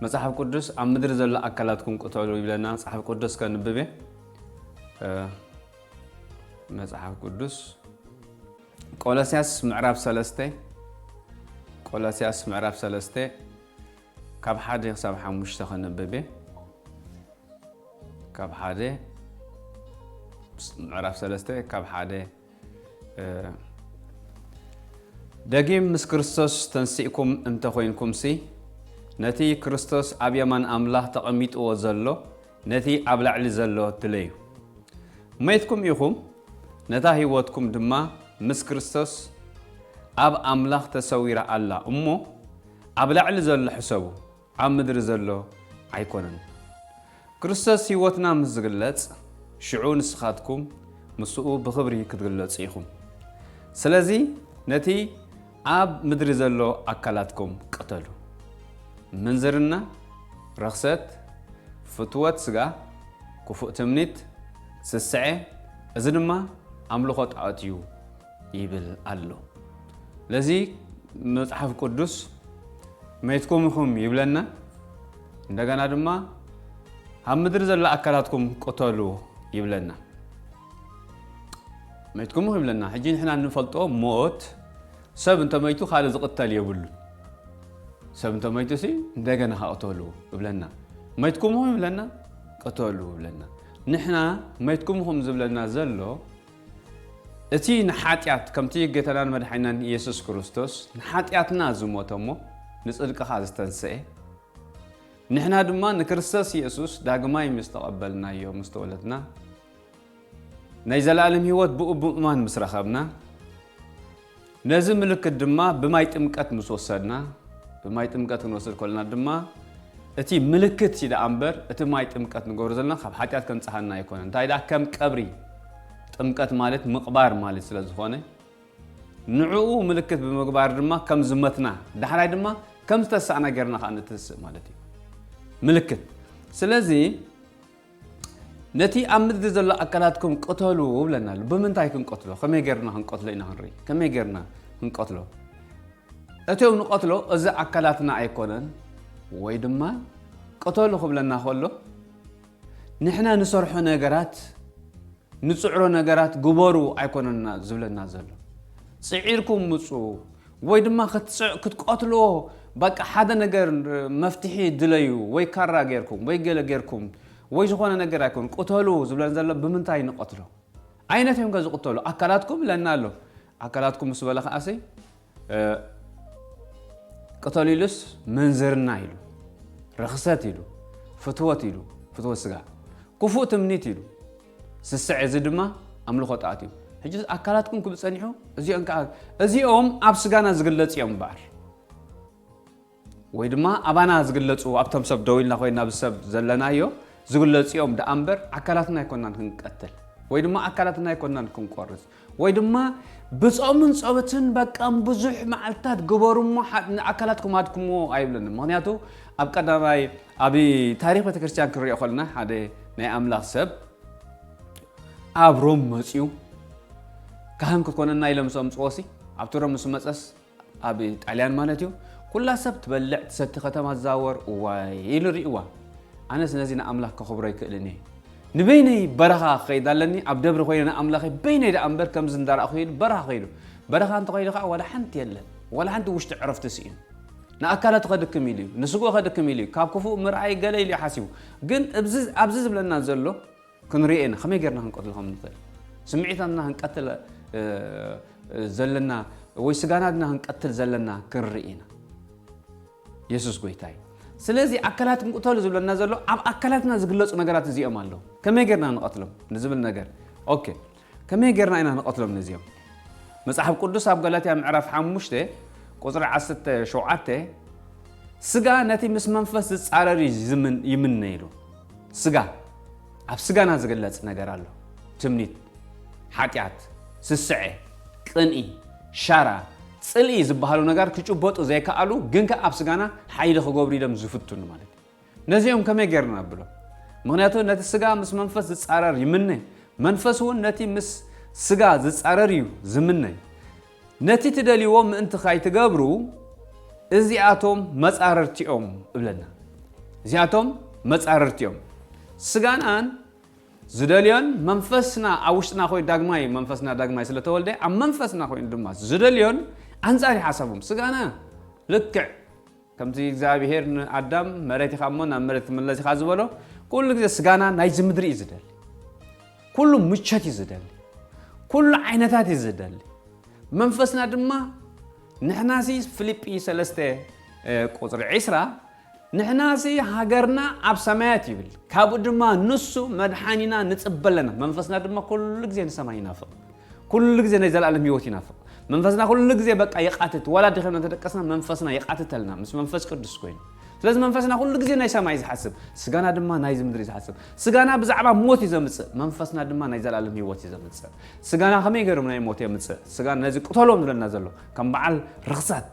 መጽሓፍ ቅዱስ ኣብ ምድሪ ዘሎ ኣካላትኩም ቅተሉ ይብለና። መጽሓፍ ቅዱስ ከንብብ እየ። እ፣ መጽሓፍ ቅዱስ ቆሎስያስ ምዕራፍ ሰለስተ፣ ቆሎስያስ ምዕራፍ ሰለስተ ካብ ሓደ ክሳብ ሓሙሽተ ከንብብ እየ። ካብ ሓደ፣ ምዕራፍ ሰለስተ ካብ ሓደ፣ እ፣ ደጊም ምስ ክርስቶስ ተንሲእኩም እንተ ኾይንኩምሲ፣ ነቲ ክርስቶስ ኣብ የማን ኣምላኽ ተቐሚጥዎ ዘሎ፣ ነቲ ኣብ ላዕሊ ዘሎ ድለዩ። መይትኩም ኢኹም፣ ነታ ህይወትኩም ድማ ምስ ክርስቶስ ኣብ ኣምላኽ ተሰዊራ ኣላ እሞ፣ ኣብ ላዕሊ ዘሎ ሕሰቡ፣ ኣብ ምድሪ ዘሎ ኣይኮነን። ክርስቶስ ህይወትና ምስ ዝግለጽ፣ ሽዑ ንስኻትኩም ምስኡ ብኽብሪ ክትግለጹ ኢኹም። ስለዚ ነቲ ኣብ ምድሪ ዘሎ ኣካላትኩም ቅተሉ። ምንዝርና፣ ርኽሰት፣ ፍትወት ስጋ፣ ክፉእ ትምኒት፣ ስስዐ፣ እዚ ድማ ኣምልኾ ጣዖት እዩ ይብል ኣሎ። ለዚ መጽሓፍ ቅዱስ መይትኩም ኢኹም ይብለና። እንደገና ድማ ኣብ ምድሪ ዘሎ ኣካላትኩም ቅተሉ ይብለና። መይትኩም ኢኹም ይብለና። ሕጂ ንሕና እንፈልጦ ሞት፣ ሰብ እንተመይቱ ካልእ ዝቕተል የብሉን። ሰብ እንተመይቱ ሲ እንደገና ከቕተሉ ይብለና። መይትኩም ኢኹም ይብለና፣ ቅተሉ ይብለና። ንሕና መይትኩም ኢኹም ዝብለና ዘሎ፣ እቲ ንሓጢኣት፣ ከምቲ ጌታናን መድሓኒናን ኢየሱስ ክርስቶስ ንሓጢኣትና ዝሞተ እሞ ንጽድቅኻ ዝተንስኤ፣ ንሕና ድማ ንክርስቶስ ኢየሱስ ዳግማይ ምስ ተቐበልናዮ፣ ምስ ተወለድና፣ ናይ ዘለኣለም ህይወት ብኡ ብምእማን ምስ ረኸብና፣ ነዚ ምልክት ድማ ብማይ ጥምቀት ምስ ወሰድና፣ ብማይ ጥምቀት ክንወስድ ከለና ድማ፣ እቲ ምልክት እዩ ደኣ እምበር፣ እቲ ማይ ጥምቀት ንገብሮ ዘለና ካብ ሓጢኣት ከንጽሃና ኣይኮነን። እንታይ ደኣ ከም ቀብሪ፣ ጥምቀት ማለት ምቕባር ማለት ስለ ዝኾነ፣ ንዕኡ ምልክት ብምግባር ድማ ከም ዝመትና፣ ዳሕራይ ድማ ከም ዝተሳእና ጌርና ከኣ ንትስእ ማለት እዩ። ምልክት። ስለዚ፣ ነቲ ኣብ ምድሪ ዘሎ ኣካላትኩም ቅተሉ ብለና ኣሎ። ብምንታይ ክንቀትሎ? ከመይ ጌርና ክንቀትሎ ኢና ክንርኢ? ከመይ ጌርና ክንቀትሎ? እቶም ንቐትሎ እዚ ኣካላትና ኣይኮነን፣ ወይ ድማ ቅተሉ ክብለና ከሎ፣ ንሕና ንሰርሖ ነገራት፣ ንጽዕሮ ነገራት ግበሩ ኣይኮነና ዝብለና ዘሎ። ጽዒርኩም ምጹ፣ ወይ ድማ ክትጽዕ-፣ ክትቀትልዎ፣ በቃ ሓደ ነገር መፍትሒ ድለዩ፣ ወይ ካራ ጌርኩም፣ ወይ ገለ ጌርኩም፣ ወይ ዝኾነ ነገር ኣይኮን፣ ቅተሉ ዝብለን ዘሎ ብምንታይ ንቐትሎ? ኣይነት እዮም ከ ዝቕተሉ? ኣካላትኩም ኢለና ኣሎ። ኣካላትኩም ምስ በለ ከኣሲ፣ እ፣ ቅተሉ ኢሉስ ምንዝርና ኢሉ፣ ርኽሰት ኢሉ፣ ፍትወት ኢሉ፣ ፍትወት ስጋ፣ ክፉእ ትምኒት ኢሉ፣ ስስዕ፣ እዚ ድማ ኣምልኾ ጣዖት እዩ። ሕጂ ኣካላትኩም ክብል ጸኒሑ፣ እዚኦም ከኣ፣ እዚኦም ኣብ ስጋና ዝግለጽ እዮም እምበኣር። ወይ ድማ ኣባና ዝግለጹ፣ ኣብቶም ሰብ ደው ኢልና ኮይና ብሰብ ዘለናዮ ዝግለጹ እዮም ደኣ እምበር፣ ኣካላትና ኣይኮናን ክንቀትል፣ ወይ ድማ ኣካላትና ኣይኮናን ክንቆርጽ፣ ወይ ድማ ብጾምን ጸሎትን በቃ ብዙሕ መዓልታት ግበሩ እሞ ሓ-፣ ንኣካላትኩም ኣድክምዎ ኣይብለንን። ምኽንያቱ ኣብ ቀዳማይ፣ ኣብ ታሪኽ ቤተክርስትያን ክንሪኦ ከለና፣ ሓደ ናይ ኣምላኽ ሰብ ኣብ ሮም መጺኡ፣ ካህን ክኮነና ኢሎም ምስ ኣምጽዎ ሲ፣ ኣብቲ ሮም ምስ መጸስ፣ ኣብ ጣልያን ማለት እዩ፣ ኩላ ሰብ ትበልዕ ትሰቲ ከተማ ትዛወር፣ እዋይ ኢሉ ርእይዋ። ኣነስ ነዚ ንኣምላኽ ከኽብሮ ኣይክእልን እየ። ንበይነይ በረኻ ክኸይድ ኣለኒ፣ ኣብ ደብሪ ኮይነ ንኣምላኸይ በይነይ ደኣ እምበር ከምዚ እንዳረኣኹ ኢሉ በረኻ ከይዱ። በረኻ እንተኸይዱ ከዓ ዋላ ሓንቲ የለን፣ ዋላ ሓንቲ ውሽጢ ዕረፍቲ ስኢኑ። ንኣካላቱ ከድክም ኢሉ እዩ፣ ንስግኡ ከድክም ኢሉ እዩ፣ ካብ ክፉእ ምርኣይ ገለ ኢሉ እዩ ሓሲቡ። ግን ኣብዚ፣ ኣብዚ ዝብለና ዘሎ ክንርኢ ኢና፣ ከመይ ጌርና ክንቀትሎ ከም ንኽእል። ስምዒታትና ክንቀትል፣ እ፣ እ፣ ዘለና፣ ወይ ስጋናትና ክንቀትል ዘለና ክንርኢ ኢና። የሱስ ጎይታ እዩ። ስለዚ ኣካላት ክንቅተሉ ዝብለና ዘሎ፣ ኣብ ኣካላትና ዝግለጹ ነገራት እዚኦም ኣለዉ። ከመይ ጌርና ንቐትሎም ንዝብል ነገር። ኦኬ፣ ከመይ ጌርና ኢና ንቐትሎም ነዚኦም? መጽሓፍ ቅዱስ ኣብ ገላትያ ምዕራፍ ሓሙሽተ ቁጽሪ ዓሰርተ ሸውዓተ፣ ስጋ ነቲ ምስ መንፈስ ዝጻረር እዩ ዝምን-፣ ይምነ ኢሉ። ስጋ፣ ኣብ ስጋና ዝግለጽ ነገር ኣሎ። ትምኒት፣ ሓጢኣት፣ ስስዐ፣ ቅንኢ፣ ሻራ፣ ጽልኢ ዝበሃሉ ነገር ክጭበጡ ዘይከኣሉ፣ ግን ከኣ ኣብ ስጋና ሓይሊ ክገብሩ ኢሎም ዝፍትኑ ማለት እዩ። ነዚኦም ከመይ ጌርና ነብሎም? ምኽንያቱ ነቲ ስጋ ምስ መንፈስ ዝጻረር ይምነ፣ መንፈስ እውን ነቲ ምስ ስጋ ዝጻረር እዩ ዝምነ። ነቲ ትደልይዎ ምእንቲ ካይትገብሩ፣ እዚኣቶም መጻረርቲኦም እብለና። እዚኣቶም መጻርርቲ እዮም። ስጋናን ዝደልዮን መንፈስና ኣብ ውሽጥና ኮይኑ ዳግማይ መንፈስና ዳግማይ ስለተወልደ ኣብ መንፈስና ኮይኑ ድማ ዝደልዮን ኣንጻር ሓሳቦም። ስጋና ልክዕ ከምቲ እግዚኣብሔር ንኣዳም መሬት ኢኻ እሞ ናብ መሬት ትምለስ ኢኻ ዝበሎ፣ ኩሉ ግዜ ስጋና ናይዚ ምድሪ እዩ ዝደሊ። ኩሉ ምቸት እዩ ዝደሊ። ኩሉ ዓይነታት እዩ ዝደሊ። መንፈስና ድማ ንሕናሲ ፊልጲ ሰለስተ ቁፅሪ ዕስራ ንሕናሲ ሃገርና ኣብ ሰማያት ይብል፣ ካብኡ ድማ ንሱ መድሓኒና ንፅበ ኣለና። መንፈስና ድማ ኩሉ ግዜ ንሰማይ ይናፍቕ፣ ኩሉ ግዜ ናይ ዘላለም ህይወት ይናፍቕ። መንፈስና ኩሉ ግዜ በቃ ይቃትት፣ ዋላ ድኸምና ተደቀስና መንፈስና ይቃትተልና ምስ መንፈስ ቅዱስ ኮይኑ። ስለዚ መንፈስና ኩሉ ግዜ ናይ ሰማይ ዝሓስብ፣ ስጋና ድማ ናይዚ ምድሪ ዝሓስብ። ስጋና ብዛዕባ ሞት እዩ ዘምፅእ፣ መንፈስና ድማ ናይ ዘላለም ህይወት እዩ ዘምፅእ። ስጋና ከመይ ገይሮም ናይ ሞት የምፅእ? ስጋ ነዚ ቅተሎም ዝብለና ዘሎ ከም በዓል ርኽሳት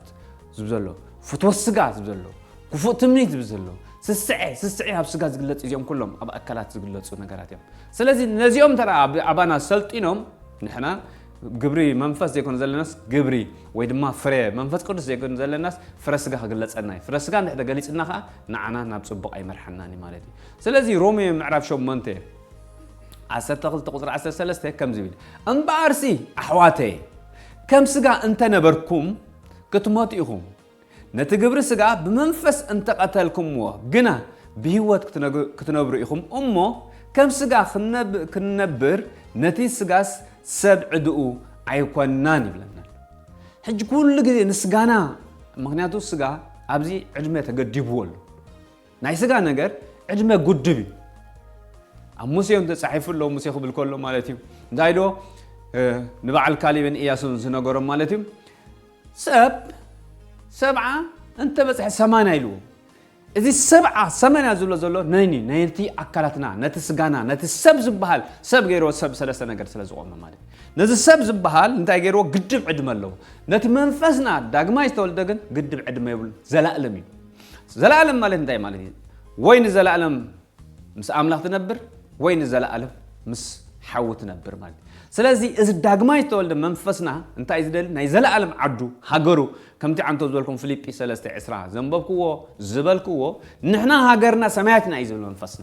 ዝብ ዘሎ፣ ፍትወት ስጋ ዝብ ዘሎ፣ ክፉእ ትምኒት ዝብ ዘሎ፣ ስስዐ ስስዐ ኣብ ስጋ ዝግለፅ፣ እዚኦም ኩሎም ኣብ ኣካላት ዝግለፁ ነገራት እዮም። ስለዚ ነዚኦም ተራ ኣባና ሰልጢኖም ንሕና ግብሪ መንፈስ ዘይኮነ ዘለናስ ግብሪ ወይ ድማ ፍረ መንፈስ ቅዱስ ዘይኮነ ዘለናስ ፍረ ስጋ ክግለፀና እዩ። ፍረ ስጋ እንድሕር ተገሊፅና ከዓ ንዓና ናብ ፅቡቕ ኣይመርሓናን እዩ ማለት እዩ። ስለዚ ሮሜ ምዕራፍ ሸሞንተ ዓሰርተ ክልተ ቁፅሪ ዓሰርተ ሰለስተ ከምዚ ይብል፣ እምበኣርሲ ኣሕዋተየ ከም ስጋ እንተነበርኩም ክትሞቱ ኢኹም። ነቲ ግብሪ ስጋ ብመንፈስ እንተቐተልኩምዎ ግና ብህይወት ክትነግ- ክትነብሩ ኢኹም እሞ ከም ስጋ ክንነብ- ክንነብር ነቲ ስጋስ ሰብ ዕድኡ ኣይኮናን ይብለና። ሕጂ ኩሉ ግዜ ንስጋና፣ ምክንያቱ ስጋ ኣብዚ ዕድመ ተገዲብዎ ኣሎ። ናይ ስጋ ነገር ዕድመ ጉድብ እዩ። ኣብ ሙሴ እውን ተፃሒፉ ኣሎ። ሙሴ ክብል ከሎ ማለት እዩ እንታይ ዶ ንበዓል ካሊብን እያሱን ዝነገሮም ማለት እዩ። ሰብ ሰብዓ እንተበፅሐ ሰማንያ ኢልዎ። እዚ ሰብዓ ሰማንያ ዝብሎ ዘሎ ነኒ ነቲ ኣካላትና ነቲ ስጋና ነቲ ሰብ ዝበሃል ሰብ ገይርዎ ሰብ ሰለስተ ነገር ስለ ዝቆመ ማለት እዩ። ነዚ ሰብ ዝበሃል እንታይ ገይርዎ ግድብ ዕድመ ኣለዎ። ነቲ መንፈስና ዳግማይ ዝተወልደ ግን ግድብ ዕድመ የብሉ። ዘላእለም እዩ። ዘላእለም ማለት እንታይ ማለት እዩ? ወይ ንዘላእለም ምስ ኣምላኽ ትነብር ወይ ንዘላእለም ምስ ሓዊ ትነብር ማለት እዩ። ስለዚ እዚ ዳግማይ ዝተወልደ መንፈስና እንታይ ዝደሊ ናይ ዘላእለም ዓዱ ሃገሩ ከምቲ ዓንቶ ዝበልኩም ፊልጲ ሰለስተ ዕስራ ዘንበብክዎ ዝበልክዎ ንሕና ሃገርና ሰማያት ኢና እዩ ዝብል መንፈስና።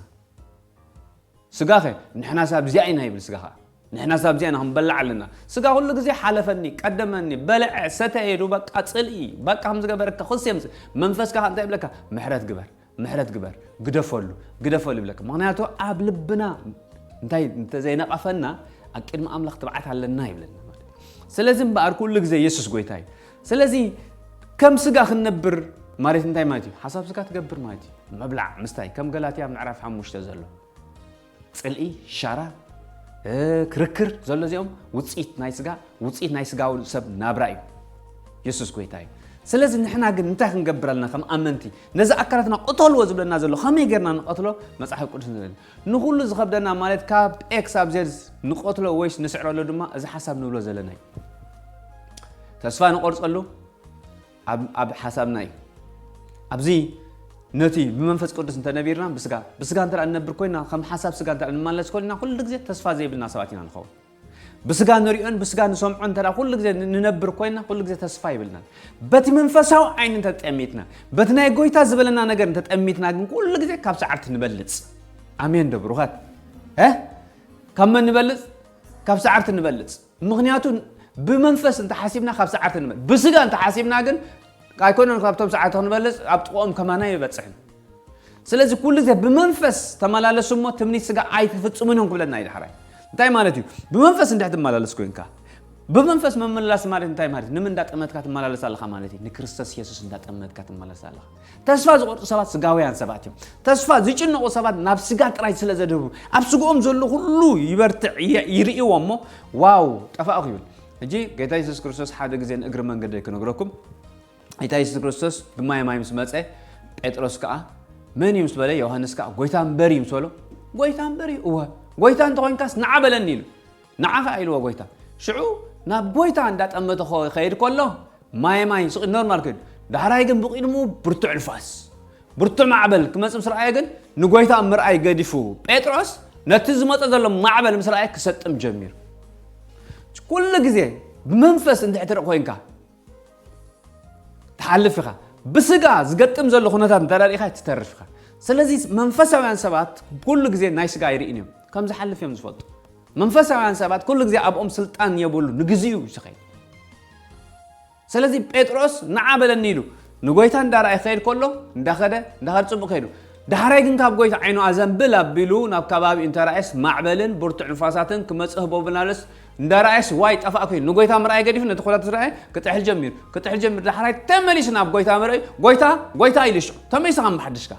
ስጋኸ ንሕና ሳብ እዚኣ ኢና ይብል ስጋ ከዓ ንሕና ሳብ እዚኣ ኢና ክንበላዕ ኣለና። ስጋ ኩሉ ግዜ ሓለፈኒ ቀደመኒ በልዐ ሰተየ ዱ በቃ ፅልኢ በቃ ከምዝገበረካ ክስ የምፅእ። መንፈስካ ከዓ እንታይ ይብለካ? ምሕረት ግበር ምሕረት ግበር ግደፈሉ ግደፈሉ ይብለካ። ምክንያቱ ኣብ ልብና እንታይ እንተዘይነቐፈና ኣብ ቅድሚ ኣምላኽ ትብዓት ኣለና ይብለና ማለት እዩ። ስለዚ እምበኣር ኩሉ ግዜ የሱስ ጎይታ እዩ። ስለዚ ከም ስጋ ክንነብር ማለት እንታይ ማለት እዩ? ሓሳብ ስጋ ትገብር ማለት እዩ። ምብላዕ ምስታይ ከም ገላትያ ምዕራፍ ሓሙሽተ ዘሎ ፅልኢ ሻራ ክርክር ዘሎ እዚኦም ውፅኢት ናይ ስጋ ውፅኢት ናይ ስጋዊ ሰብ ናብራ እዩ። የሱስ ጎይታ እዩ። ስለዚ ንሕና ግን እንታይ ክንገብር ኣለና? ከም ኣመንቲ ነዚ ኣካላትና ቅተልዎ ዝብለና ዘሎ ከመይ ጌርና ንቐትሎ? መፅሓፍ ቅዱስ ንርኢ ንኩሉ ዝኸብደና ማለት ካብ ኤክስ ኣብ ዜድ ንቐትሎ ወይስ ንስዕረሉ ድማ እዚ ሓሳብ ንብሎ ዘለና እዩ። ተስፋ ንቆርፀሉ ኣብ ሓሳብና እዩ። ኣብዚ ነቲ ብመንፈስ ቅዱስ እንተነቢርና ብስጋ ብስጋ እንተ ንነብር ኮይና ከም ሓሳብ ስጋ እንተ ንመላለስ ኮይና ኩሉ ግዜ ተስፋ ዘይብልና ሰባት ኢና ንኸውን። ብስጋ ንሪኦን ብስጋ ንሰምዖ እንተ ኩሉ ግዜ ንነብር ኮይና ኩሉ ግዜ ተስፋ ይብልናን። በቲ መንፈሳዊ ዓይኒ እንተጠሚትና በቲ ናይ ጎይታ ዝበለና ነገር እንተጠሚትና ግን ኩሉ ግዜ ካብ ሰዓርቲ ንበልፅ። ኣሜን ዶ ብሩኻት? ካብ መን ንበልፅ? ካብ ሰዓርቲ ንበልፅ። ምኽንያቱ ብመንፈስ እንተሓሲብና ካብ ሰዓርቲ ንበልፅ። ብስጋ እንተሓሲብና ግን ኣይኮነን ካብቶም ሰዓርቲ ክንበልፅ ኣብ ጥቕኦም ከማና ይበፅሕን። ስለዚ ኩሉ ግዜ ብመንፈስ ተመላለሱ እሞ ትምኒት ስጋ ኣይትፍፅሙን እዮም ክብለና እዩ ዳሕራይ። እንታይ ማለት እዩ? ብመንፈስ እንድሕር ትመላለስ ኮይንካ ብመንፈስ መመላስ ማለት እንታይ ማለት? ንመንዳጠመትካ ትመላለስ ኣለኻ ማለት እዩ። ንክርስቶስ የሱስ እንዳጠመትካ ትመላለስ ኣለኻ። ተስፋ ዝቆርጡ ሰባት ስጋውያን ሰባት እዮም። ተስፋ ዝጭነቑ ሰባት ናብ ስጋ ጥራይ ስለ ዘድህቡ ኣብ ስግኦም ዘሎ ኩሉ ይበርትዕ ይርእይዎ እሞ ዋው ጠፋእኹ ይብል። ሕጂ ጌታ የሱስ ክርስቶስ ሓደ ግዜ ንእግሪ መንገደይ ክነግረኩም። ጌታ የሱስ ክርስቶስ ብማይ ማይ ምስ መፀ ጴጥሮስ ከዓ መን እዩ ምስ በለ ዮሃንስ ከዓ ጎይታ እምበር እዩ ምስ በሎ ጎይታ እምበር እዩ እወ ጎይታ እንተኮይንካስ ንዓ በለኒ ኢሉ ንዓ ከዓ ኢልዎ ጎይታ። ሽዑ ናብ ጎይታ እንዳጠመተ ከይድ ከሎ ማየ ማይ ስቕ ኖርማል ኮይኑ ዳሕራይ ግን ብቕድሙ ብርቱዕ ንፋስ ብርቱዕ ማዕበል ክመጽእ ምስ ረኣየ ግን ንጎይታ ምርኣይ ገዲፉ ጴጥሮስ ነቲ ዝመጸ ዘሎ ማዕበል ምስ ረኣየ ክሰጥም ጀሚሩ። ኩሉ ግዜ ብመንፈስ እንድሕር ትርኢ ኮይንካ ትሓልፍ ኢኻ። ብስጋ ዝገጥም ዘሎ ኩነታት እንተ ርኢኻ ትተርፍ ኢኻ። ስለዚ መንፈሳውያን ሰባት ኩሉ ግዜ ናይ ስጋ ኣይርእን እዮም፣ ከም ዝሓልፍ እዮም ዝፈልጡ። መንፈሳውያን ሰባት ኩሉ ግዜ ኣብኦም ስልጣን የብሉ፣ ንግዚኡ እዩ ዝኸይድ። ስለዚ ጴጥሮስ ንዓ በለኒ ኢሉ ንጎይታ እንዳረኣየ ክኸይድ ከሎ እንዳኸደ እንዳኸደ ጽቡቕ ከይዱ። ዳሕራይ ግን ካብ ጎይታ ዓይኑ ኣዘንብል ኣቢሉ ናብ ከባቢኡ እንተረኣየስ ማዕበልን ብርቱዕ ንፋሳትን ክመጽእ ህቦ ብናለስ እንዳረኣየስ ዋይ ጠፋእኩ ኢሉ ንጎይታ ምርኣይ ገዲፉ ነቲ ኩነታት ዝረኣየ ክጥሕል ጀሚሩ። ክጥሕል ጀሚሩ ዳሕራይ ተመሊሱ ናብ ጎይታ ምርኣዩ ጎይታ ጎይታ ኢሉ ሽዑ ተመሊሱ ከም ብሓድሽካ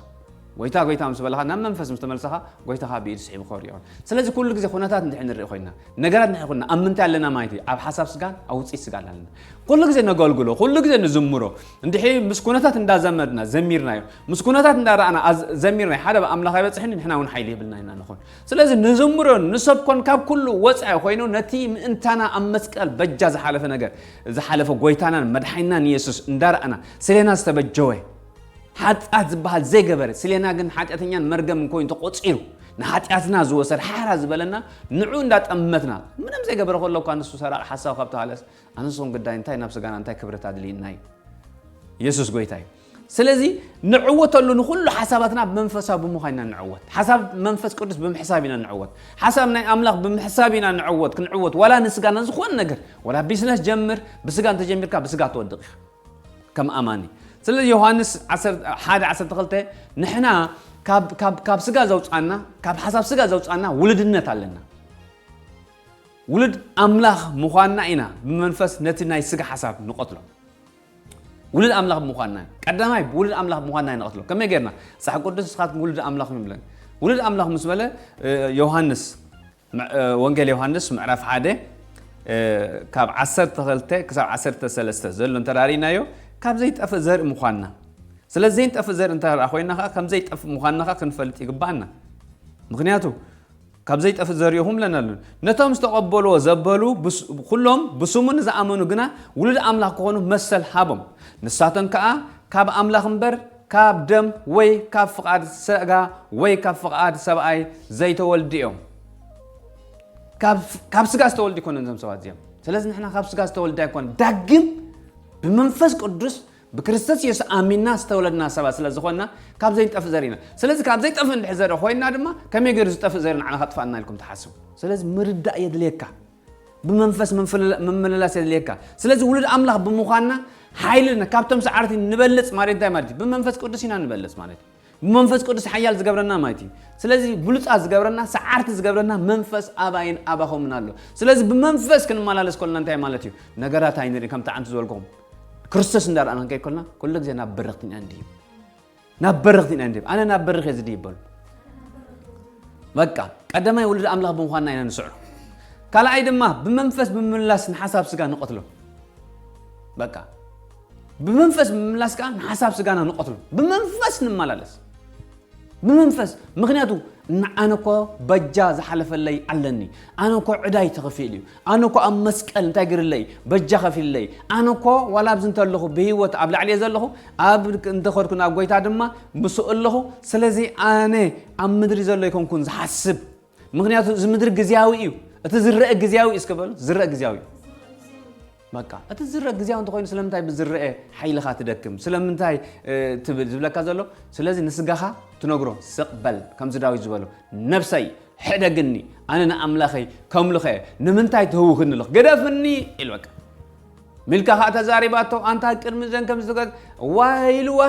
ጎይታ ጎይታ ምስ በለኻ ናብ መንፈስ ምስ ተመልሰኻ ጎይታኻ ብኢድ ስሒቡ ክወርድ ይኸውን። ስለዚ ኩሉ ግዜ ኩነታት እንድሕር ንርኢ ኮይና ነገራት እንድሕር ኮይና ኣብ ምንታይ ኣለና ማለት እዩ? ኣብ ሓሳብ ስጋን ኣብ ውፅኢት ስጋ ኣለና። ኩሉ ግዜ ነገልግሎ፣ ኩሉ ግዜ ንዝምሮ እንድሒ ምስ ኩነታት እንዳዘመድና ዘሚርናዮ ምስ ኩነታት እንዳረኣና ኣዝ- ዘሚርናዮ ሓደ ኣምላኽ ኣይበፅሕን ንሕና እውን ሓይሊ የብልና ኢና ንኾን። ስለዚ ንዝምሮ ንሰብኮን ካብ ኩሉ ወፃኢ ኮይኑ ነቲ ምእንታና ኣብ መስቀል በጃ ዝሓለፈ ነገር ዝሓለፈ ጎይታናን መድሓይናን ኢየሱስ እንዳረኣና ስሌና ዝተበጀወ ሓጢኣት ዝበሃል ዘይገበረ ስሌና ግን ሓጢኣተኛን መርገምን ኮይኑ ተቆፂሩ ንሓጢኣትና ዝወሰድ ሓራ ዝበለና ንዑ እንዳጠመትና ምንም ዘይገበረ ከሎ እኳ ንሱ ሰራቂ ሓሳብ ካብ ተባለስ ኣነስኹም ግዳይ እንታይ ናብ ስጋና እንታይ ክብረት ኣድልይና እዩ ኢየሱስ ጎይታ እዩ ስለዚ ንዕወተሉ ንኩሉ ሓሳባትና ብመንፈሳዊ ብምዃን ኢና ንዕወት ሓሳብ መንፈስ ቅዱስ ብምሕሳብ ኢና ንዕወት ሓሳብ ናይ ኣምላኽ ብምሕሳብ ኢና ንዕወት ክንዕወት ዋላ ንስጋና ዝኾነ ነገር ዋላ ቢዝነስ ጀምር ብስጋ እንተጀሚርካ ብስጋ ትወድቕ ኢኻ ከም ኣማኒ ስለዚ ዮሃንስ ሓደ ዓሰርተ ክልተ ንሕና ካብ ስጋ ዘውፃና ካብ ሓሳብ ስጋ ዘውፃና ውልድነት ኣለና ውሉድ ኣምላኽ ምዃንና ኢና ብመንፈስ ነቲ ናይ ስጋ ሓሳብ ንቐትሎ ውሉድ ኣምላኽ ብምዃንና ቀዳማይ ውሉድ ኣምላኽ ብምዃንና ንቐትሎ ከመይ ጌርና መጽሓፍ ቅዱስ ንስኻትኩም ውሉድ ኣምላኽ ይብለን ውሉድ ኣምላኽ ምስ በለ ዮሃንስ ወንጌል ዮሃንስ ምዕራፍ ሓደ ካብ ዓሰርተ ክልተ ክሳብ ዓሰርተ ሰለስተ ዘሎ እንተዳሪእናዮ ካብ ዘይጠፍእ ዘርኢ ምዃንና ስለ ዘይንጠፍእ ዘርኢ እንተ ኮይና ከዓ ከም ዘይጠፍእ ምዃንና ከዓ ክንፈልጥ ይግባኣና ምክንያቱ ካብ ዘይጠፍእ ዘሪእኹም ለናሉን ነቶም ዝተቐበልዎ ዘበሉ ኩሎም ብስሙ ንዝኣመኑ ግና ውሉድ ኣምላኽ ክኾኑ መሰል ሃቦም ንሳቶም ከዓ ካብ ኣምላኽ እምበር ካብ ደም ወይ ካብ ፍቓድ ስጋ ወይ ካብ ፍቓድ ሰብኣይ ዘይተወልዱ እዮም ካብ ስጋ ዝተወልዱ ይኮነ እዞም ሰባት እዚኦም ስለዚ ንሕና ካብ ስጋ ዝተወልደ ኣይኮነ ዳግም ብመንፈስ ቅዱስ ብክርስቶስ የሱስ ኣሚንና ዝተወለድና ሰባት ስለ ዝኾንና ካብ ዘይንጠፍእ ዘርኢና ስለዚ ካብ ዘይጠፍእ እንድሕር ዘርኢ ኮይንና ድማ ከመይ ገይሩ ዝጠፍእ ዘርኢ ንዓና ከጥፋእና ኢልኩም ትሓስቡ ስለዚ ምርዳእ የድልየካ ብመንፈስ ምምልላስ የድልየካ ስለዚ ውሉድ ኣምላኽ ብምዃንና ሓይልና ካብቶም ሰዓርቲ ንበልፅ ማለት እንታይ ማለት እዩ ብመንፈስ ቅዱስ ኢና ንበልፅ ማለት እዩ ብመንፈስ ቅዱስ ሓያል ዝገብረና ማለት እዩ ስለዚ ብሉፃት ዝገብረና ሰዓርቲ ዝገብረና መንፈስ ኣባይን ኣባኹምን ኣሎ ስለዚ ብመንፈስ ክንመላለስ ከለና እንታይ ማለት እዩ ነገራት ኣይንርኢ ከምቲ ዓንቲ ዝበልኩም ክርስቶስ እንዳረኣና ክንከይድ ከለና ኩሉ ግዜ ናብ በረኽቲ ኢና እንድዩ ናብ በረኽቲ ኢና እንድዩ ኣነ ናብ በረኽ እየ ዝድይ ይበሉ በቃ ቀዳማይ ውሉድ ኣምላኽ ብምዃንና ኢና ንስዕሮ ካልኣይ ድማ ብመንፈስ ብምምላስ ንሓሳብ ስጋ ንቐትሎ በቃ ብመንፈስ ብምምላስ ከዓ ንሓሳብ ስጋና ንቐትሎ ብመንፈስ ንመላለስ ብመንፈስ ምክንያቱ ኣነ እኮ በጃ ዝሓለፈለይ ኣለኒ ኣነ እኮ ዕዳይ ተኸፊሉ እዩ ኣነ እኮ ኣብ መስቀል እንታይ ግርለይ በጃ ከፊልለይ ኣነ እኮ ዋላ ኣብዚ እንተለኹ ብህይወት ኣብ ላዕሊ እየ ዘለኹ ኣብ እንተኸድኩ ናብ ጎይታ ድማ ምስኡ ኣለኹ ስለዚ ኣነ ኣብ ምድሪ ዘሎ ኣይኮንኩን ዝሓስብ ምክንያቱ እዚ ምድሪ ግዝያዊ እዩ እቲ ዝረአ ግዝያዊ እዩ እስከ በሉ ዝረአ ግዝያዊ እዩ በቃ እቲ ዝረአ ግዝያዊ እንተኮይኑ ስለምንታይ ብዝረአ ሓይልኻ ትደክም ስለምንታይ ትብል ዝብለካ ዘሎ ስለዚ ንስጋኻ ትነግሮ ስቕ በል ከምዚ ዳዊት ዝበሎ ነብሰይ ሕደግኒ ኣነ ንኣምላኸይ ከምልኸ ንምንታይ ትህውኽኒ ኣለኹ ግደፍኒ ኢሉ በቃ ሚልካ ከዓ ተዛሪባቶ ኣንታ ቅድሚ ዘን ከም ዝገ ዋይ ኢልዋ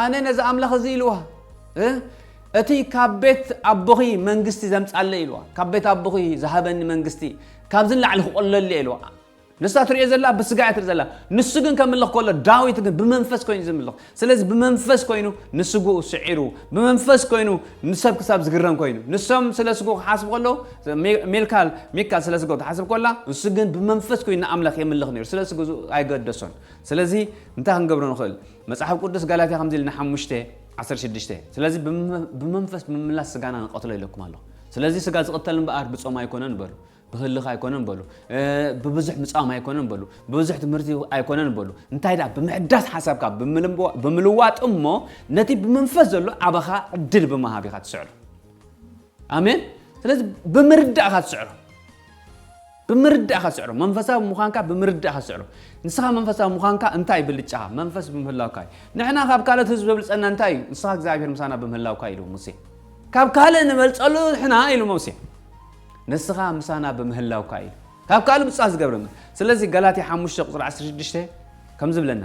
ኣነ ነዚ ኣምላኽ እዚ ኢልዋ እቲ ካብ ቤት ኣቦኺ መንግስቲ ዘምፃለ ኢልዋ ካብ ቤት ኣቦኺ ዝሃበኒ መንግስቲ ካብዚ ንላዕሊ ክቆለል እየ ኢልዋ ንሳ ትሪኦ ዘላ ብስጋ እያ ትርኢ ዘላ ንሱ ግን ከምልኽ ከሎ ዳዊት ግን ብመንፈስ ኮይኑ ዝምልኽ ስለዚ ብመንፈስ ኮይኑ ንስግኡ ስዒሩ ብመንፈስ ኮይኑ ንሰብ ክሳብ ዝግረም ኮይኑ ንሶም ስለ ስግኡ ክሓስቡ ከለዉ ሜልካል ሚካል ስለ ስግኡ ትሓስብ ከላ ንሱ ግን ብመንፈስ ኮይኑ ንኣምላኽ የምልኽ ነይሩ ስለ ስግኡ ኣይገደሶን ስለዚ እንታይ ክንገብሮ ንኽእል መጽሓፍ ቅዱስ ጋላትያ ከምዚ ኢልና ሓሙሽተ ዓሰርተ ሽዱሽተ ስለዚ ብመንፈስ ብምምላስ ስጋና ንቐትሎ ኢለኩም ኣለኹ ስለዚ ስጋ ዝቕተል እምበኣር ብጾም ኣይኮነን በሉ ብህልኽ ኣይኮነን በሉ ብብዙሕ ምጻም ኣይኮነን በሉ ብብዙሕ ትምህርቲ ኣይኮነን በሉ እንታይ ደኣ ብምሕዳስ ሓሳብካ ብምልዋጥ እሞ ነቲ ብመንፈስ ዘሎ ኣባኻ ዕድል ብምሃብ ኢኻ ትስዕሮ ኣሜን ስለዚ ብምርዳእካ ትስዕሮ ብምርዳእካ ስዕሮ። መንፈሳዊ ምዃንካ ብምርዳእካ ስዕሮ። ንስኻ መንፈሳዊ ምዃንካ እንታይ ብልጫኻ? መንፈስ ብምህላውካ እዩ። ንሕና ካብ ካልኦት ህዝቢ ዘብልጸና እንታይ እዩ? ንስኻ እግዚኣብሔር ምሳና ብምህላውካ ኢሉ ሙሴ። ካብ ካልእ ንበልጸሉ ንሕና ኢሉ ሙሴ። ንስኻ ምሳና ብምህላውካ ኢሉ። ካብ ካልእ ብጻ ዝገብረና። ስለዚ ገላትያ ሓሙሽተ ቁጽሪ ዓሰርተ ሽዱሽተ ከም ዝብለና፣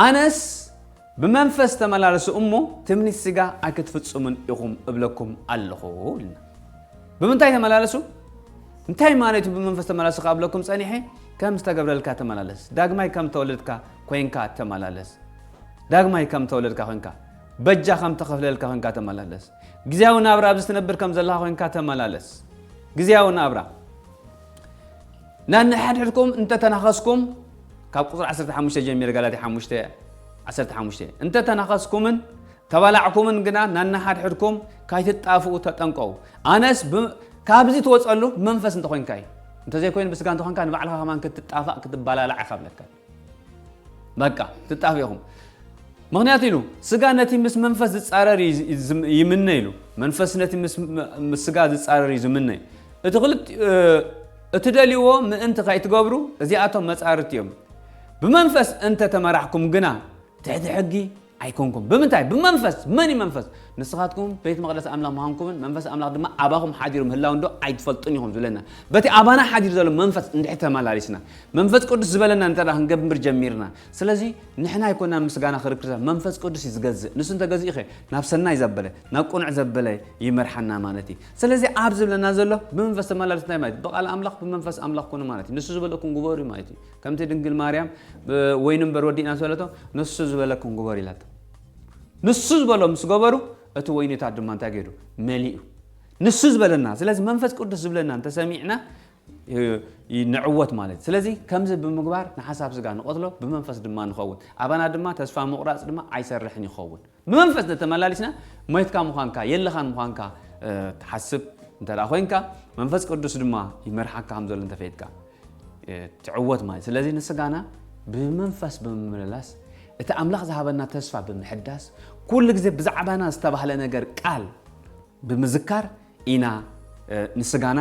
ኣነስ ብመንፈስ ተመላለሱ እሞ ትምኒት ስጋ ኣይክትፍጽሙን ኢኹም እብለኩም ኣለኹ ኢልና። ብምንታይ ተመላለሱ? እንታይ ማለት እዩ ብመንፈስ ተመላለሱ ካብ እብለኩም ጸኒሐ? ከም ዝተገብረልካ ተመላለስ። ዳግማይ ከም ተወለድካ ኮይንካ ተመላለስ። ዳግማይ ከም ተወለድካ ኮይንካ፣ በጃ ከም ተኸፍለልካ ኮይንካ ተመላለስ። ግዜያዊ ናብራ ኣብዚ ትነብር ከም ዘለኻ ኮይንካ ተመላለስ። ግዜያዊ ናብራ። ናንሓድሕድኩም እንተተናኸስኩም፣ ካብ ቁጽሪ ዓሰርተ ሓሙሽተ ጀሚረ፣ ጋላትያ ሓሙሽተ ዓሰርተ ሓሙሽተ፣ እንተተናኸስኩምን ተባላዕኩምን ግና ናንሓድሕድኩም ካይትጣፍኡ ተጠንቀቑ። ኣነስ ብ-፣ ካብዚ ትወጸሉ መንፈስ እንተኾይንካ እዩ። እንተዘይኮይኑ ብስጋ እንተኾንካ ንባዕልኻ ከማን ክትጣፋእ ክትባላላዕ ኢኻ ብለካ። በቃ ትጣፍኡ ኢኹም። ምኽንያቱ ኢሉ ስጋ ነቲ ምስ መንፈስ ዝጻረር እዩ ዝ-፣ ዝም-፣ ይምነ ኢሉ። መንፈስ ነቲ ምስ ም-፣ ምስ ስጋ ዝጻረር እዩ ዝምነ። እቲ ክልቲ-፣ እ፣ እትደልይዎ ምእንቲ ከይትገብሩ እዚኣቶም መጻርርቲ እዮም። ብመንፈስ እንተ ተመራሕኩም ግና ትሕቲ ሕጊ ኣይኮንኩም። ብምንታይ? ብመንፈስ። መን እዩ መንፈስ? ንስኻትኩም ቤት መቕደስ ኣምላኽ ምዃንኩምን መንፈስ ኣምላኽ ድማ ኣባኹም ሓዲሩ ምህላው እንዶ ኣይትፈልጡን ኢኹም ዝብለና። በቲ ኣባና ሓዲሩ ዘሎ መንፈስ እንድሕር ተመላሊስና፣ መንፈስ ቅዱስ ዝበለና እንተ ደኣ ክንገብር ጀሚርና፣ ስለዚ ንሕና ኣይኮናን ምስጋና ክርክብ፣ መንፈስ ቅዱስ እዩ ዝገዝእ። ንሱ እንተገዚኡኸ ናብ ሰናይ ዘበለ፣ ናብ ቅኑዕ ዘበለ ይመርሓና ማለት እዩ። ስለዚ ኣብ ዝብለና ዘሎ ብመንፈስ ተመላለስ እንታይ ማለት እዩ? ብቃል ኣምላኽ ብመንፈስ ኣምላኽ ኩኑ ማለት እዩ። ንሱ ዝበለኩም ግበሩ ማለት እዩ። ከምቲ ድንግል ማርያም ብ-፣ ወይኒ እምበር ወዲእና ዝበለቶ፣ ንሱ ዝበለኩም ግበሩ ኢላቶ። ንሱ ዝበሎ ምስ ገበሩ እቲ ወይኒታት ድማ እንታይ ገይሩ? መሊኡ። ንሱ ዝበለና። ስለዚ መንፈስ ቅዱስ ዝብለና እንተሰሚዕና ይ-፣ ይ-፣ ንዕወት ማለት እዩ። ስለዚ ከምዚ ብምግባር ንሓሳብ ስጋ ንቐትሎ፣ ብመንፈስ ድማ ንኸውን። ኣባና ድማ ተስፋ ምቑራጽ ድማ ኣይሰርሕን ይኸውን። ብመንፈስ እንተተመላሊስና ሞይትካ ምዃንካ፣ የለኻን ምዃንካ፣ እ፣ ትሓስብ እንተ ደኣ ኮይንካ፣ መንፈስ ቅዱስ ድማ ይመርሓካ ከም ዘሎ እንተፈይጥካ፣ እ፣ ትዕወት ማለት እዩ። ስለዚ ንስጋና ብመንፈስ ብምምልላስ፣ እቲ ኣምላኽ ዝሃበና ተስፋ ብምሕዳስ፣ ኩሉ ግዜ ብዛዕባና ዝተባህለ ነገር ቃል ብምዝካር ኢና፣ እ፣ ንስጋና፣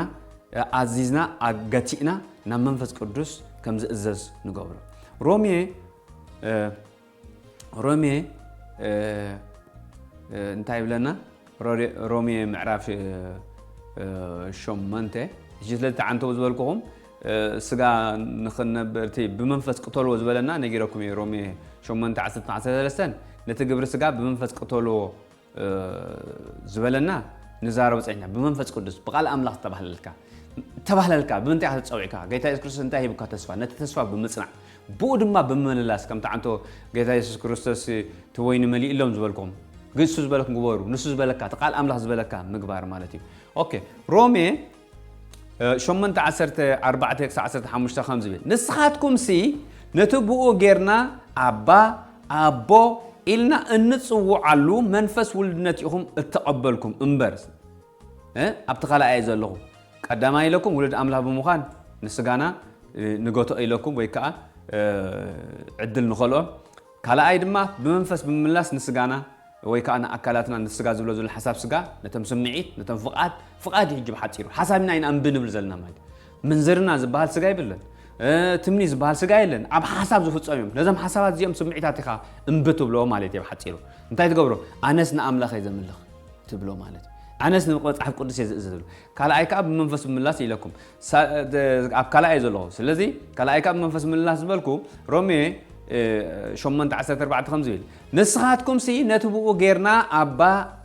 እ፣ ኣዚዝና፣ ኣገቲእና ናብ መንፈስ ቅዱስ ከም ዝእዘዝ ንገብሮ። ሮሜ፣ እ፣ ሮሜ፣ እ፣ እ፣ እንታይ ይብለና? ሮሜ፣ ሮሜ ምዕራፍ፣ እ፣ እ፣ ሸሞንተ፣ ሕጂ ስለዚ ተዓንተው ዝበልኩኹም፣ እ፣ ስጋ ንኽንነብር፣ እቲ ብመንፈስ ቅተልዎ ዝበለና ነጊረኩም እየ። ሮሜ ሸሞንተ፣ ዓሰርተ፣ ዓሰርተ ሰለስተን፣ ነቲ ግብሪ ስጋ ብመንፈስ ቅተልዎ፣ እ፣ ዝበለና ንዛረብ ጸኒሕና። ብመንፈስ ቅዱስ፣ ብቃል ኣምላኽ ዝተባህለልካ፣ ተባህለልካ፣ ብምንታይ ኢኻ ተጸዊዕካ? ጌታ የሱስ ክርስቶስ እንታይ ሂቡካ ተስፋ? ነቲ ተስፋ ብምጽናዕ፣ ብኡ ድማ ብምምልላስ፣ ከምቲ ዓንቶ ጌታ የሱስ ክርስቶስ እቲ ወይኒ መሊእሎም ዝበልኩም፣ ንሱ ዝበለኩም ግበሩ፣ ንሱ ዝበለካ፣ እቲ ቃል ኣምላኽ ዝበለካ ምግባር ማለት እዩ። ኦኬ፣ ሮሜ፣ እ፣ ሸሞንተ ዓሰርተ ኣርባዕተ ክሳዕ ዓሰርተ ሓሙሽተ ከም ዝብል፣ ንስኻትኩምሲ ነቲ ብኡ ጌርና ኣባ፣ ኣቦ ኢልና እንጽውዓሉ መንፈስ ውልድነት ኢኹም እተቐበልኩም እምበር፣ እ፣ ኣብቲ ካልኣይ እየ ዘለኹ። ቀዳማይ ኢለኩም ውሉድ ኣምላኽ ብምዃን ንስጋና፣ እ፣ ንገትኦ ኢለኩም ወይ ከኣ፣ እ፣ ዕድል ንኸልኦ። ካልኣይ ድማ ብመንፈስ ብምምላስ ንስጋና ወይ ከኣ ንኣካላትና፣ ንስጋ ዝብሎ ዘሎ ሓሳብ ስጋ፣ ነቶም ስምዒት፣ ነቶም ፍቓድ፣ ፍቓድ እዩ ሕጂ ብሓጺሩ። ሓሳብና ኢና እምቢ ንብል ዘለና ማለት እዩ። ምንዝርና ዝበሃል ስጋ የብለን። እ፣ ትምኒ ዝበሃል ስጋ የለን። ኣብ ሓሳብ ዝፍጸሙ እዮም። ነዞም ሓሳባት እዚኦም ስምዒታት ኢኻ እምቢ ትብሎ ማለት እዩ ብሓጺሩ። እንታይ ትገብሮ? ኣነስ ንኣምላኽ እየ ዘምልኽ ትብሎ ማለት እዩ። ኣነስ ንመጽሓፍ ቅዱስ እየ ዝእዘዝ ትብሎ። ካልኣይ ከኣ ብመንፈስ ምምላስ ኢለኩም። ሳ-፣ ደ-፣ ኣብ ካልኣይ እየ ዘለኹ። ስለዚ ካልኣይ ከኣ ብመንፈስ ምምላስ ዝበልኩ ሮሜ፣ እ፣ ሸሞንተ ዓሰርተ ኣርባዕተ ከም ዝብል፣ ንስኻትኩምሲ ነቲ ብኡ ጌርና ኣባ፣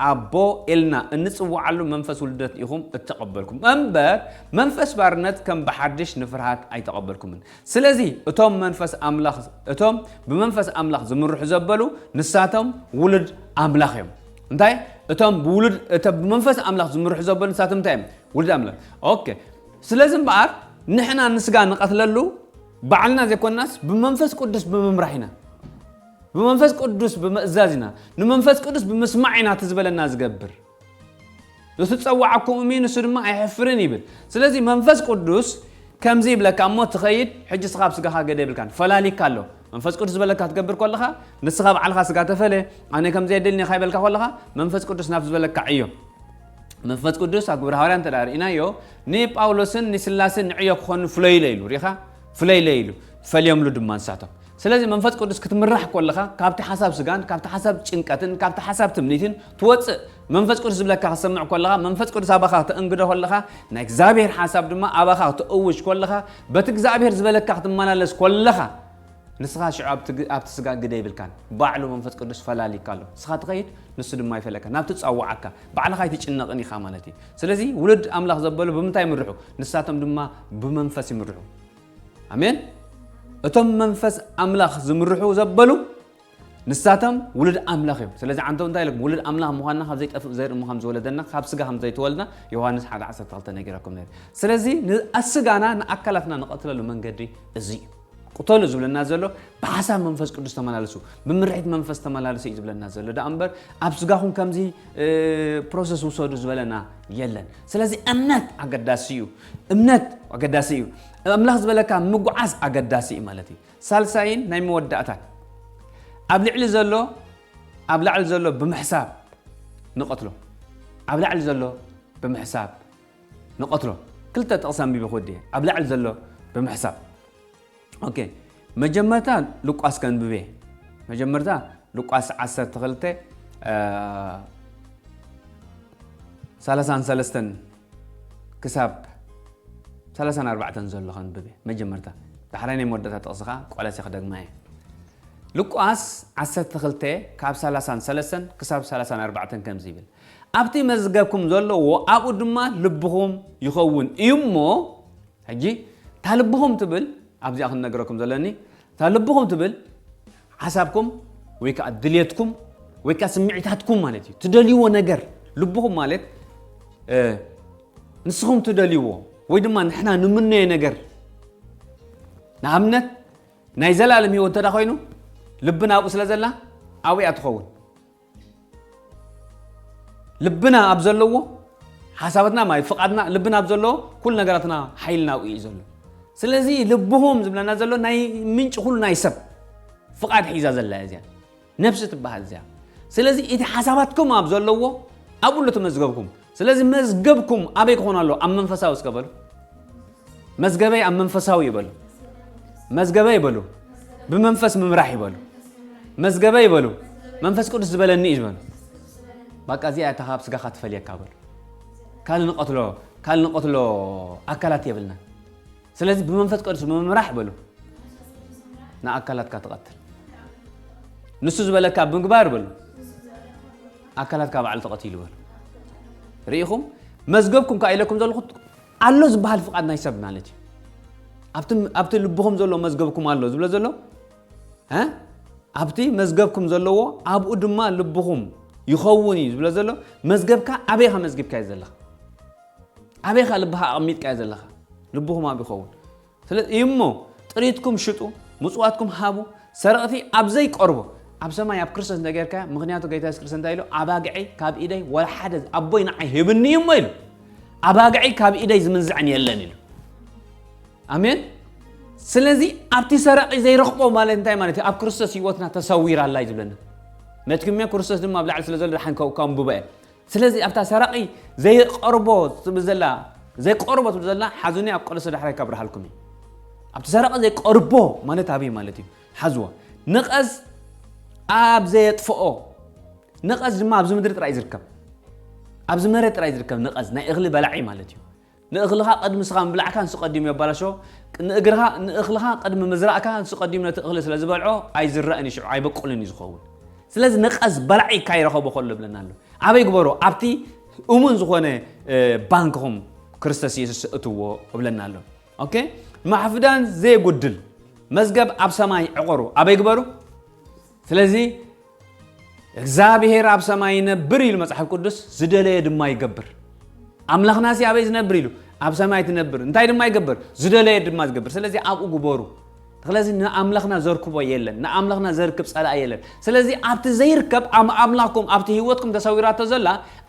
ኣቦ ኢልና እንጽውዓሉ መንፈስ ውልደት ኢኹም እተቐበልኩም እምበር መንፈስ ባርነት ከም ብሓድሽ ንፍርሃት ኣይተቐበልኩምን። ስለዚ እቶም መንፈስ ኣምላኽ፣ እቶም ብመንፈስ ኣምላኽ ዝምርሑ ዘበሉ ንሳቶም ውሉድ ኣምላኽ እዮም። እንታይ? እቶም ብውሉድ፣ እቶም ብመንፈስ ኣምላኽ ዝምርሑ ዘበሉ ንሳቶም እንታይ እዮም? ውሉድ ኣምላኽ። ኦኬ። ስለዚ እምበኣር ንሕና ንስጋ ንቐትለሉ ባዕልና ዘይኮንናስ ብመንፈስ ቅዱስ ብምምራሕ ኢና። ብመንፈስ ቅዱስ ብምእዛዝ ኢና። ንመንፈስ ቅዱስ ብምስማዕ ኢና እቲ ዝበለና ዝገብር። ንሱ ዝጸውዓኩም እመኑ፣ ንሱ ድማ ኣይሕፍርን ይብል። ስለዚ መንፈስ ቅዱስ ከምዚ ይብለካ እሞ ትኸይድ፣ ሕጂ ስኻ ኣብ ስጋኻ ገደ የብልካን፣ ፈላሊካ ኣሎ። መንፈስ ቅዱስ ዝበለካ ትገብር ከለኻ፣ ንስኻ ባዕልኻ ስጋ ተፈለ፣ ኣነ ከምዚ የድልኒ ኢኻ ይበልካ ከለኻ፣ መንፈስ ቅዱስ ናብ ዝበለካ ዕዮ። መንፈስ ቅዱስ ኣብ ግብረ ሃዋርያ እንተ ደኣ ርኢናዮ፣ ንጳውሎስን ንስላስን ንዕዮ ክኾኑ ፍለዩለ ኢሉ። ሪኻ? ፍለዩለ ኢሉ። ፈልዮምሉ ድማ ንሳቶም። ስለዚ መንፈስ ቅዱስ ክትምራሕ ከለኻ፣ ካብቲ ሓሳብ ስጋን፣ ካብቲ ሓሳብ ጭንቀትን፣ ካብቲ ሓሳብ ትምኒትን ትወጽእ። መንፈስ ቅዱስ ዝብለካ ክትሰምዕ ከለኻ፣ መንፈስ ቅዱስ ኣባኻ ክተእንግዶ ከለኻ፣ ናይ እግዚኣብሔር ሓሳብ ድማ ኣባኻ ክትእውጅ ከለኻ፣ በቲ እግዚኣብሔር ዝበለካ ክትመላለስ ከለኻ፣ ንስኻ ሽዑ ኣብቲ ግ-፣ ኣብቲ ስጋ ግደ ይብልካን። ባዕሉ መንፈስ ቅዱስ ፈላሊካ ኣሎ። ንስኻ ትኸይድ፣ ንሱ ድማ ይፈለካ። ናብቲ ጸዋዓካ። ባዕልኻ ኣይትጭነቕን ኢኻ ማለት እዩ። ስለዚ ውሉድ ኣምላኽ ዘበሉ ብምንታይ ይምርሑ? ንሳቶም ድማ ብመንፈስ ይምርሑ። ኣሜን። እቶም መንፈስ ኣምላኽ ዝምርሑ ዘበሉ፣ ንሳቶም ውሉድ ኣምላኽ እዮም። ስለዚ ዓንተው እንታይ ኢለኩም? ውሉድ ኣምላኽ ምዃንና ካብ ዘይጠፍእ ዘርኢ ከም ዝወለደና፣ ካብ ስጋ ከም ዘይተወልድና ዮሃንስ ሓደ ዓሰርተ ክልተ ነጊረኩም ነይሩ። ስለዚ ንኣስጋና ንኣካላትና ንቐትለሉ መንገዲ እዚ እዩ። ቅተሉ ዝብለና ዘሎ ብሓሳብ መንፈስ ቅዱስ ተመላለሱ፣ ብምርሒት መንፈስ ተመላለሱ እዩ ዝብለና ዘሎ። ደኣ እምበር ኣብ ስጋኹም ከምዚ፣ እ፣ ፕሮሰስ ውሰዱ ዝበለና የለን። ስለዚ እምነት ኣገዳሲ እዩ። እምነት ኣገዳሲ እዩ። ኣምላኽ ዝበለካ ምጉዓዝ ኣገዳሲ እዩ ማለት እዩ። ሳልሳይን ናይ መወዳእታን ኣብ ልዕሊ ዘሎ፣ ኣብ ላዕሊ ዘሎ ብምሕሳብ ንቐትሎ። ኣብ ላዕሊ ዘሎ ብምሕሳብ ንቐትሎ። ክልተ ጥቕሲ ኣንቢበ ክወዲ እየ። ኣብ ላዕሊ ዘሎ ብምሕሳብ። ኦኬ። መጀመርታ ሉቃስ ከንብብ እየ። መጀመርታ ሉቃስ ዓሰርተ ክልተ፣ እ፣ ሰላሳን ሰለስተን ክሳብ ሰላሳን ኣርባዕተን ዘሎ ከንብብ እየ። መጀመርታ። ዳሕራይ ናይ መወዳእታ ጥቕሲ ኸዓ ቆለሴ ክደግማ እየ። ሉቃስ ዓሰርተ ክልተ ካብ ሰላሳን ሰለስተን ክሳብ ሰላሳን ኣርባዕተን ከምዚ ይብል። ኣብቲ መዝገብኩም ዘለዎ ኣብኡ ድማ ልብኹም ይኸውን እዩ እሞ፣ ሕጂ እታ ልብኹም ትብል፣ ኣብዚኣ ክንነግረኩም ዘለኒ፣ እታ ልብኹም ትብል ሓሳብኩም ወይ ከዓ ድልየትኩም ወይ ከዓ ስምዒታትኩም ማለት እዩ። ትደልይዎ ነገር፣ ልብኹም ማለት፣ እ፣ ንስኹም ትደልይዎ ወይ ድማ ንሕና ንምነዮ ነገር፣ ንኣብነት ናይ ዘላለም ህይወት እንተ ደኣ ኮይኑ፣ ልብና ኣብኡ ስለ ዘላ፣ ኣብኡ እያ ትኸውን። ልብና ኣብ ዘለዎ፣ ሓሳባትና ማለት ፍቓድና፣ ልብና ኣብ ዘለዎ፣ ኩሉ ነገራትና ሓይልና ኣብኡ እዩ ዘሎ። ስለዚ ልብኹም ዝብለና ዘሎ ናይ ምንጪ ኩሉ ናይ ሰብ ፍቓድ ሒዛ ዘላ እያ እዚኣ። ነፍሲ ትበሃል እዚኣ። ስለዚ እቲ ሓሳባትኩም ኣብ ዘለዎ፣ ኣብኡ ኣሎ እቲ መዝገብኩም። ስለዚ መዝገብኩም ኣበይ ክኾን ኣለዎ? ኣብ መንፈሳዊ እስከ በሉ። መዝገበይ ኣብ መንፈሳዊ ይበሉ። መዝገበይ ይበሉ። ብመንፈስ ምምራሕ ይበሉ። መዝገበይ ይበሉ። መንፈስ ቅዱስ ዝበለኒ እዩ ዝበሉ። በቃ እዚኣ እታ ካብ ስጋኻ ትፈልየካ በሉ። ካልእ ንቐትሎ፣ ካልእ ንቐትሎ ኣካላት የብልናን። ስለዚ ብመንፈስ ቅዱስ ምምራሕ በሉ። ንኣካላትካ ትቐትል። ንሱ ዝበለካ ብምግባር በሉ። ኣካላትካ ባዕሉ ተቐቲሉ በሉ። ርኢኹም? መዝገብኩም ከኣ ኢለኩም ዘለኹ ኣሎ ዝበሃል ፍቓድ ናይ ሰብ ማለት እዩ። ኣብቲ፣ ኣብቲ ልብኹም ዘሎ መዝገብኩም ኣሎ ዝብሎ ዘሎ፣ እ? ኣብቲ መዝገብኩም ዘለዎ ኣብኡ ድማ ልብኹም ይኸውን እዩ ዝብሎ ዘሎ። መዝገብካ ኣበይኻ መዝጊብካዮ ዘለኻ? ኣበይኻ ልብኻ ኣቐሚጥካዮ ዘለኻ? ልብኹም ኣብኡ ይኸውን። ስለ እዩ እሞ ጥሪትኩም ሽጡ፣ ምጽዋትኩም ሃቡ፣ ሰረቕቲ ኣብ ዘይቀርቦ ኣብ ሰማይ ኣብ ክርስቶስ እንተጌርካዮ፣ ምኽንያቱ ጌታ የሱስ ክርስቶስ እንታይ ኢሉ? ኣባግዐይ ካብ ኢደይ ወላ ሓደ ኣቦይ ንዓይ ሂብኒ እዩ እሞ ኢሉ። ኣባግዐይ ካብ ኢደይ ዝምንዝዐን የለን ኢሉ። ኣሜን። ስለዚ ኣብቲ ሰራቒ ዘይረኽቦ ማለት እንታይ ማለት እዩ? ኣብ ክርስቶስ ህይወትና ተሰዊራ ኣላ እዩ ዝብለና። መትክምዮ ክርስቶስ ድማ ኣብ ላዕሊ ስለ ዘሎ ደሓን ከ-፣ ከንብቦ እየ። ስለዚ ኣብታ ሰራቒ ዘይቀርቦ ትብል ዘላ፣ ዘይቀርቦ ትብል ዘላ፣ ሓዙኒ ኣብ ቆሎሰ ዳሕራይ ከብርሃልኩም እዩ። ኣብቲ ሰራቒ ዘይቀርቦ ማለት ኣበይ ማለት እዩ? ሓዝዎ። ነቐዝ ኣብ ዘየጥፍኦ፣ ነቐዝ ድማ ኣብዚ ምድሪ ጥራይ ዝርከብ፣ ኣብዚ መሬት ጥራይ ዝርከብ ነቐዝ፣ ናይ እኽሊ በላዒ ማለት እዩ። ንእኽልኻ ቅድሚ ስኻ ምብላዕካ ንሱ ቀዲሙ የባላሾ፣ ንእግርኻ፣ ንእኽልኻ ቅድሚ ምዝራእካ ንሱ ቀዲሙ ነቲ እኽሊ ስለ ዝበልዖ ኣይዝራእን እዩ፣ ሽዑ ኣይበቁልን እዩ ዝኸውን። ስለዚ ነቐዝ በላዒ ካይረኸቦ ከሎ እብለና ኣሎ። ኣበይ ግበሮ? ኣብቲ እሙን ዝኾነ፣ እ፣ ባንክኹም ክርስቶስ የሱስ እትዎ እብለና ኣሎ። ኦኬ? ማሕፍዳን ዘይጉድል መዝገብ ኣብ ሰማይ ዕቐሩ። ኣበይ ግበሩ? ስለዚ እግዚኣብሔር ኣብ ሰማይ ይነብር ኢሉ መጽሓፍ ቅዱስ፣ ዝደለየ ድማ ይገብር። ኣምላኽናሲ ኣበይ ዝነብር ኢሉ? ኣብ ሰማይ ትነብር። እንታይ ድማ ይገብር? ዝደለየ ድማ ዝገብር። ስለዚ ኣብኡ ግበሩ። ስለዚ ንኣምላኽና ዘርክቦ የለን። ንኣምላኽና ዘርክብ ጸላኢ የለን። ስለዚ ኣብቲ ዘይርከብ ኣብ ኣምላኽኩም፣ ኣብቲ ህይወትኩም ተሰዊራቶ ዘላ፣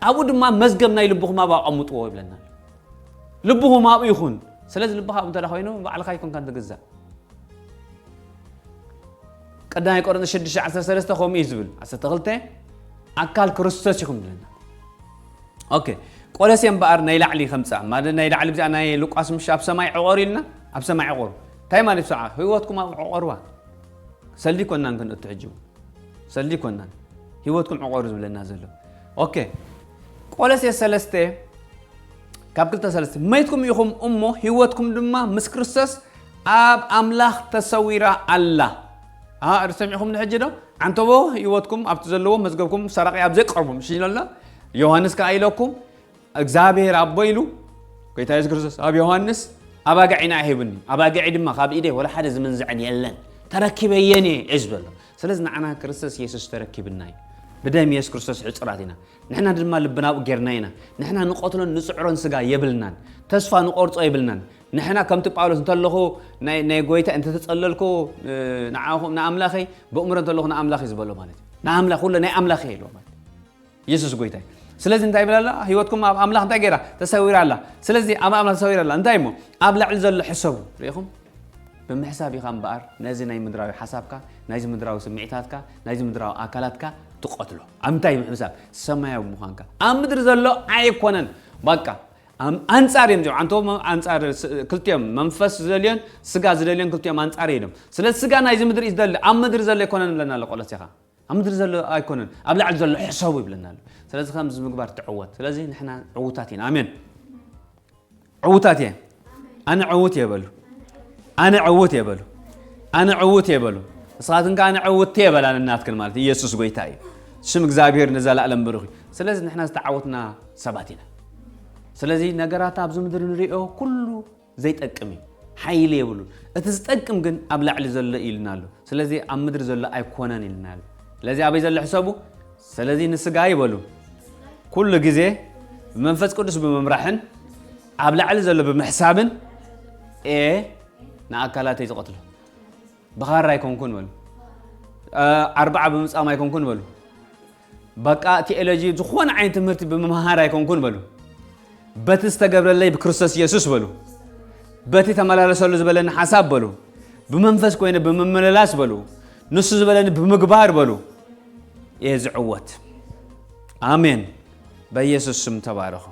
ኣብኡ ድማ መዝገብ ናይ ልብኹም ኣብኡ ኣቐምጥዎ ይብለና። ልብኹም ኣብኡ ይኹን። ስለዚ ልብኻ ኣብኡ እንተ ደኣ ኮይኑ፣ ባዕልኻ ኣይኮንካን ትግዛእ። ቀዳማይ ቆሮንቶስ ሽዱሽተ ዓሰርተ ሰለስተ ከምኡ እዩ ዝብል። ዓሰርተ ክልተ ኣካል ክርስቶስ ኢኹም ዝብለና። ኦኬ። ቆለሴ እምበኣር ናይ ላዕሊ ከምጻ ማለት ናይ ላዕሊ ብዛዕ ናይ ሉቃስ ምሽ ኣብ ሰማይ ዕቆር ኢልና ኣብ ሰማይ ዕቆር እንታይ ማለት ሰዓ ህይወትኩም ኣብ ዕቆርዋ ሰልዲ ኮናን ክንእቱ ሕጂ ሰልዲ ኮናን ህይወትኩም ዕቆር ዝብለና ዘሎ ኦኬ ቆለሴ ሰለስተ ካብ ክልተ ሰለስተ መይትኩም ኢኹም እሞ ህይወትኩም ድማ ምስ ክርስቶስ ኣብ ኣምላኽ ተሰዊራ ኣላ ርሰሚዕኹም ንሕጂ ዶ ዓንተቦ ህይወትኩም ኣብቲ ዘለዎ መዝገብኩም ሰራቂ ኣብ ዘይቀርቡ ምሽ ኢለና ዮሃንስ ከኣ ኢለኩም እግዚኣብሔር ኣቦ ኢሉ ጎይታ የሱስ ክርስቶስ ኣብ ዮሃንስ ኣባግዒና ሂብኒ ኣባግዒ ድማ ካብ ኢደይ ወላ ሓደ ዝምንዝዐን የለን ተረኪበየን እየ እዩ ዝበሎ ስለዚ ንዓና ክርስቶስ የሱስ ተረኪብና እዩ ብደም የሱስ ክርስቶስ ሕፁራት ኢና ንሕና ድማ ልብና ኣብኡ ጌርና ኢና ንሕና ንቐትሎን ንፅዕሮን ስጋ የብልናን ተስፋ ንቆርፆ የብልናን ንሕና ከምቲ ጳውሎስ እንተለኹ ናይ ጎይታ እንተተፀለልኩ ንኣምላኸይ ብእምሮ እንተለኹ ንኣምላኸይ ዝበሎ ማለት እዩ ንኣምላኽ ኩሎ ናይ ኣምላኸይ ኢልዎ ማለት የሱስ ጎይታ እዩ ስለዚ እንታይ ይብል ኣሎ ህይወትኩም ኣብ ኣምላኽ እንታይ ገይራ ተሰዊራ ኣላ ስለዚ ኣብ ኣምላኽ ተሰዊራ ኣላ እንታይ እሞ ኣብ ላዕሊ ዘሎ ሕሰቡ ርኢኹም ብምሕሳብ ኢኻ እምበኣር ነዚ ናይ ምድራዊ ሓሳብካ ናይዚ ምድራዊ ስምዒታትካ ናይዚ ምድራዊ ኣካላትካ ትቐትሎ ኣብ እንታይ ምሕሳብ ሰማያዊ ምዃንካ ኣብ ምድሪ ዘሎ ኣይኮነን በቃ ኣንጻር እዮም ዚኦም ኣንተ ኣንጻር ክልቲኦም መንፈስ ዝደልዮን ስጋ ዝደልዮን ክልቲኦም ኣንጻር እዮም ስለዚ ስጋ ናይዚ ምድሪ እዩ ዝደሊ ኣብ ምድሪ ዘሎ ኣይኮነን ብለና ኣሎ ቆሎሴኻ ኣብ ምድሪ ዘሎ ኣይኮነን ኣብ ላዕሊ ዘሎ ሕሰቡ ይብለና ኣሎ ስለዚ ከምዚ ምግባር ትዕወት ስለዚ ንሕና ዕውታት ኢና ኣሜን ዕውታት እየ ኣነ ዕውት እየ በሉ ኣነ ዕውት እየ በሉ ኣነ ዕውት እየ በሉ ንስኻትንካ ኣነ ዕውት እየ በላ ንናትክን ማለት ኢየሱስ ጎይታ እዩ ስም እግዚኣብሔር ንዘላለም ብሩኽ እዩ ስለዚ ንሕና ዝተዓወትና ሰባት ኢና ስለዚ ነገራት ኣብዚ ምድሪ ንሪኦ ኩሉ ዘይጠቅም እዩ ሓይሊ የብሉን እቲ ዝጠቅም ግን ኣብ ላዕሊ ዘሎ ኢልና ኣሎ ስለዚ ኣብ ምድሪ ዘሎ ኣይኮነን ኢልና ኣሎ ስለዚ ኣበይ ዘሎ ሕሰቡ ስለዚ ንስጋ ይበሉ ኩሉ ግዜ ብመንፈስ ቅዱስ ብምምራሕን ኣብ ላዕሊ ዘሎ ብምሕሳብን ኤ ንኣካላተይ ዝቐትሎ ብኻራ ኣይኮንኩን በሉ ኣርባዓ ብምጻም ኣይኮንኩን በሉ በቃ ቴኦሎጂ ዝኾነ ዓይነት ትምህርቲ ብምምሃር ኣይኮንኩን በሉ በቲ ዝተገብረለይ ብክርስቶስ ኢየሱስ በሉ በቲ ተመላለሰሉ ዝበለኒ ሓሳብ በሉ ብመንፈስ ኮይነ ብምምልላስ በሉ ንሱ ዝበለኒ ብምግባር በሉ እየ ዝዕወት ኣሜን በኢየሱስ ስም ተባረኹ